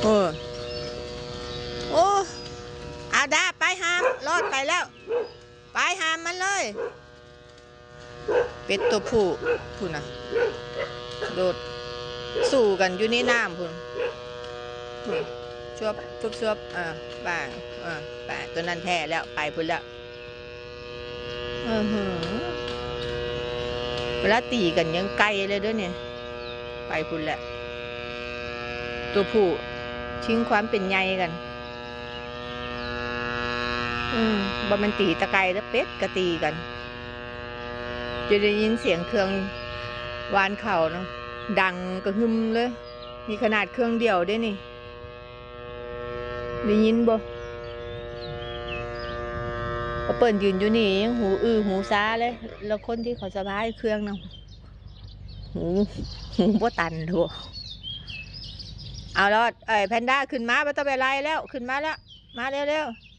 ໂອ້ ໂອ້ ອາດາ ໄປຫາມ ລອດໄປແລ້ວ ໄປຫາມມັນເລີຍ. ເປັດຕົວຜູ້ພຸ້ນນະ ໂດດສູ້ກັນຢູ່ໃນນ້ຳພຸ້ນ ພຸ້ນ ຊວບ ຊວບ ຊວບ ເອີ ປາ ເອີ ປາ ຕົວນັ້ນແພ້ແລ້ວ ໄປພຸ້ນແລ້ວ. ເອີ ເວລາຕີກັນຍັງໄກເລີຍເດີ້ນີ້ ໄປພຸ້ນແຫຼະ ຕົວຜູ້ຊິງຄວາມເປັນໃຫຍ່ກັນ. ອືມ ບໍ່ແມ່ນຕີແຕ່ໄກເດີ້ ເປັດກໍຕີກັນ. ຈະໄດ້ຍິນສຽງເຄື່ອງຫວ່ານເຂົ້ານະ ດັງກະຫຶ່ມເລີຍ. ນີ້ຂະໜາດເຄື່ອງດຽວເດ້ນີ້ ໄດ້ຍິນບໍ່? ເຂົາເປີນຢືນຢູ່ນີ້ຍັງຫູອື້ຫູຊາເລີຍ ແລ້ວຄົນທີ່ເຂົາສະພາຍເຄື່ອງນະ ຫູ ຫູບໍ່ຕັນໂທ້. ເອົາລອດ ເອີຍ ແພນດ້າ ຂຶ້ນມາ ບໍ່ຕ້ອງໄປໄລ່ແລ້ວ ຂຶ້ນມາແລ້ວ ມາເລັວໆ.